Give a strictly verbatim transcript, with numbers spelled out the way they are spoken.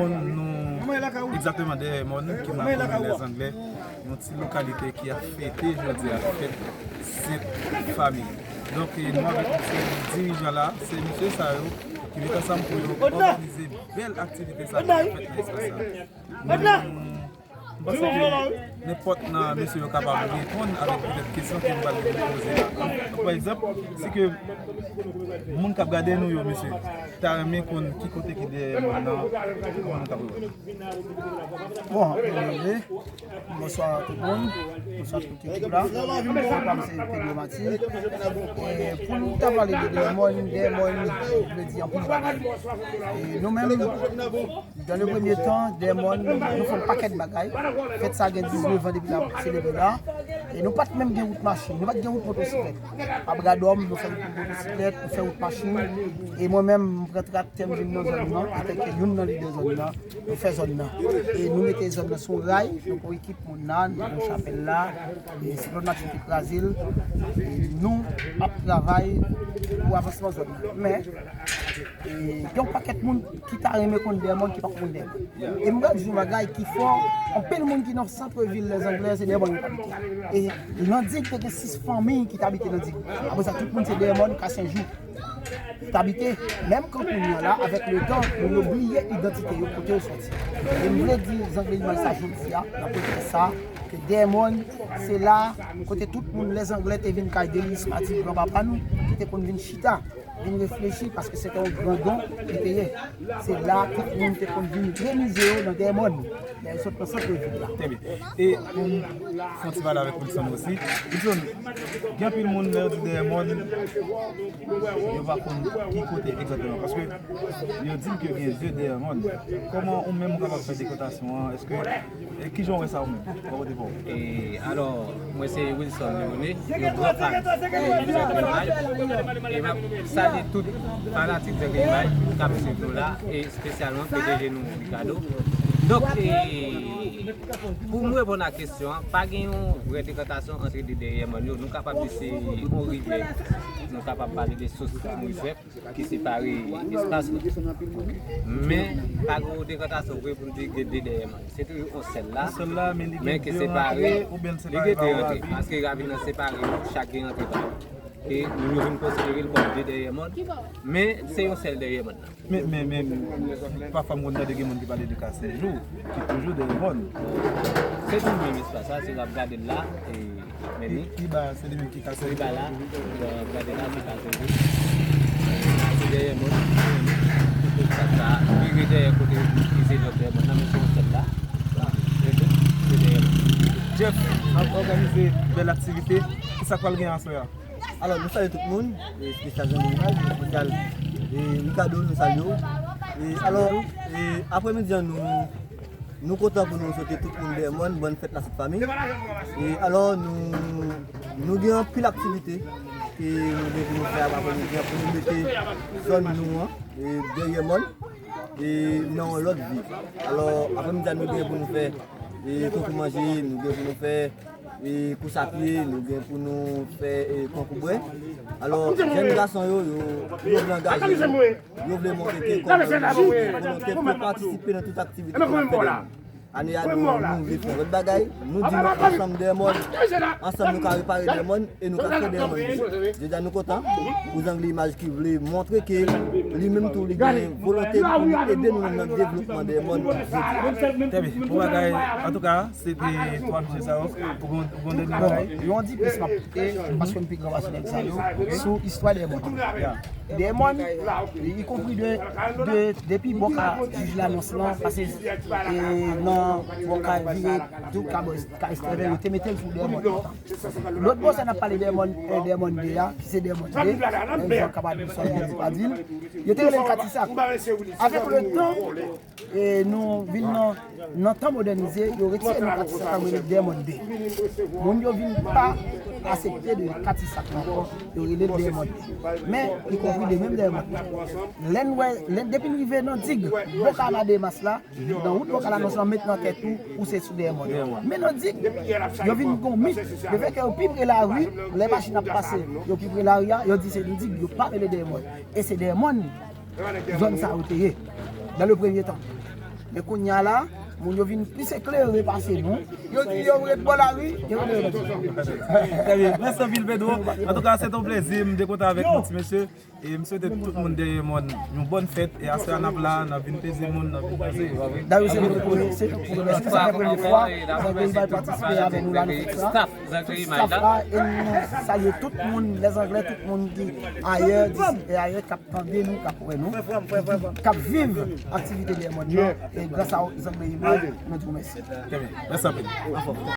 Nou egzakteman dèyè mòn ki nan komin Lèzanglè, yon ti lokalite ki ap fete jodi a fèt Sent Fami. Donk, e, nou avèk se dirijan la, se mesye sa yo ki met ansanm pou yo òganize bèl aktivite sa ki ap fèt nan espas sa. Nou, m panse ke nenpòt nan mesye yo kapab reponn avèk petèt kesyon ke m pral poze la. Pa egzanp, si ke moun k ap gade nou yo, mesye, ta renmen konn ki kote ki dèyè mòn nan, kòman nou kapab wè. Bon, ann leve. Bonswa tout moun. Bonswa tout ekip la. Ekip la, m se Pedro Mati. E pou nou ta pale de dèyè mòn, dèyè mòn vle di anpil bagay. E nou menm, dans le premier temps, dèyè mòn, nou fè yon pakèt bagay. Fèt sa gen diznèf an depi l ap selebre la. E nou pa t menm gen wout machin, nou pa t gen wout motosiklèt. Ap gadòm, nou fè wout motosiklèt, nou fè wout machin. E mwen menm, m pran traktè, m vin nan zòn nan, antanke youn nan lidè zòn nan, nou fè zòn nan. E nou mete zòn nan sou ray, nou pran ekip moun nan, nou pran chapèl la, e siklòn Matye te kraze l. E nou ap travay pou avansman zòn nan. Men, e, gen yon pakèt moun ki ta renmen konn dèyè mòn ki pa konn dèyè mòn. E m pral di yon bagay ki fò, anpil moun ki nan sant vil Lèzanglè, se dèyè mòn yo t abite. E nan Dig, te gen sis fanmi ki t abite nan Dig. Apre sa, tout moun se dèyè mòn, Kasenjou. T abite. Menm kan kounye a la, avèk letan, moun yo bliye idantite yo, kote yo sòti. E m vle di zangle imaj sa jodi a, nan pwofesè sa, ke dèyè mòn, se la kote tout moun Lèzanglè te vin kay Delis Mati, granpapa nou, ki te konn vin chita, vin reflechi, paske se te yon gran don li te ye. Se la tout moun te konn vin remize yo nan dèyè mòn. Lè yo sot nan sant vil la. Trè byen. E pou m fè yon ti pale avèk Wilson osi. Wilson, gen anpil moun lè yo di dèyè mòn, yo pa konn ki kote egzakteman. Paske yo di m ke gen de dèyè mòn. Kòman ou menm ou kapab fè dekontasyon an? Èske, e kijan w wè sa ou menm? Bò kote pa w. E alò, mwen se Wilson Leone, yon gran fan de Mizè Grimay. E m ap salye tout fanatik Mizè Grimay k ap swiv nou la, e espesyalman P D G nou, Ricardo. Donk, e, pou m reponn a kesyon an, pa gen yon vrè dekantasyon ant de dèyè mòn yo. Nou kapab di se yon rivyè, nou kapab pale de sous Mouizwèf ki separe espas la. Men, pa gen yon dekantasyon vre pou n di gen de dèyè mòn. Se toujou yon sèl la, men ki separe, li gen de rantre. Paske ravin nan separe yo, chak gen rantre pa yo. E moun yo vin konsidere l kòm de dèyè mòn, men se yon sèl dèyè mòn nan. Men, men, men, pafwa m konn tande gen moun ki pale de Kasenjou, ki toujou dèyè mòn. Se toujou menm espas la, se w ap gade l la, e, men li. Pi ba, se li menm ki Kasenjou. Pi ba la, w ap gade la, se Kasenjou. Se dèyè mòn, espas sa, vire dèyè kote ki se lòt dèyè mòn nan, men se yon sèl la. Se dèyè mòn. Jeff, n ap òganize bèl aktivite. Kisa k pral gen aswè a? Alò, nou salye tout moun, e espesyal Jean Louis Vaz, espesyal, e Ricardo, nou salye w. E alò, e aprèmidi an, nou, nou kontan pou nou swete tout moun dèyè mòn, bòn fèt la Sent Fami. E alò, nou, nou gen anpil aktivite ke nou gen pou nou fè aprèmidi an, pou nou mete zòn nou an, e dèyè mòn, e nan yon lòt vi. Alò, aprèmidi an, nou gen pou nou fè, e konkou manje, nou gen pou nou fè e kous a pye, nou gen pou nou fè, e konkou bwè. Alò, jèn gason yo, yo, yo vle angaje yo, yo vle montre ke kòman yo gen volonte pou patisipe nan tout aktivite ke n ap fè dèyè mòn. Ane a, nou, nou vle fè lòt bagay, nou di nou ansanm dèyè mòn, ansanm nou ka repare dèyè mòn, e nou ka fè dèyè mòn. Jodi a nou kontan pou zangle imaj ki vle montre ke li menm tou li gen volonte pou li ede nou nan devlopman dèyè mòn jodi a. Trè byen. Bon bagay. Antouka, se te twa mesye sa yo. Ou gon, ou gon dènye bagay? Yon di plis m ap kite, paske m pi gran pase nèg sa yo, sou istwa dèyè mòn. Dèyè mòn, ikonpri de, de, depi bò ka jij lanons lan, pase, e, nan bò ka vire tout ka bò ka Estèvè, yo te mete l sou dèyè mòn. Lòt bò sa n ap pale dèyè mòn, e, dèyè mòn de a, ki se dèyè mòn de, menm jan kapab di sa, yo pa di l. Yo te rele l Katisak. Avèk le tan, e nou vin nan, nan tan modènize, yo retire non Katisak la, yo rele dèyè mòn de. Moun yo vin pa aksepte de Katisak la ankò, yo rele l dèyè mòn de. Men, ikonpri de menm dèyè mòn de. Lè n wè, lè, depi n rive nan Dig, bò ka Lademas la, nan wout bò ka Lanons lan, met nan tèt ou, ou se sou dèyè mòn. Men nan Dig, yo vin gon mit. Lefètke yo pi pre lari, lè machin ap pase, yo pi pre lari a, yo di se nan Dig, yo pa rele dèyè mòn. E se dèyè mòn, zòn sa yo te ye, dans le premier temps. Men kounye a la, moun yo vin plis eklere pase nou. Yo di yo ret bò lari, yo ret bò lari. Trè byen. Mèsi anpil, Pedro. Antouka, se te yon plezi. M te kontan avèk nou, ti mesye. E m swete tout moun dèyè mòn yon bòn fèt. E aswè a n ap la, n ap vin peze moun, n ap vin peze yo, pa vre? Dayè, se pou remèsye, se pou remèsye. Se pa premye fwa Zangri bay patisipe avè nou la nan fèt sa. Tout staff la, e nou salye tout moun, Lèzanglè, tout moun ki ayè, disi e ayè, k ap tande nou, k ap wè nou, k ap viv aktivite dèyè mòn nan. E gras a Zangri Imaj, nou di w mèsi. Trè byen. Mèsi anpil.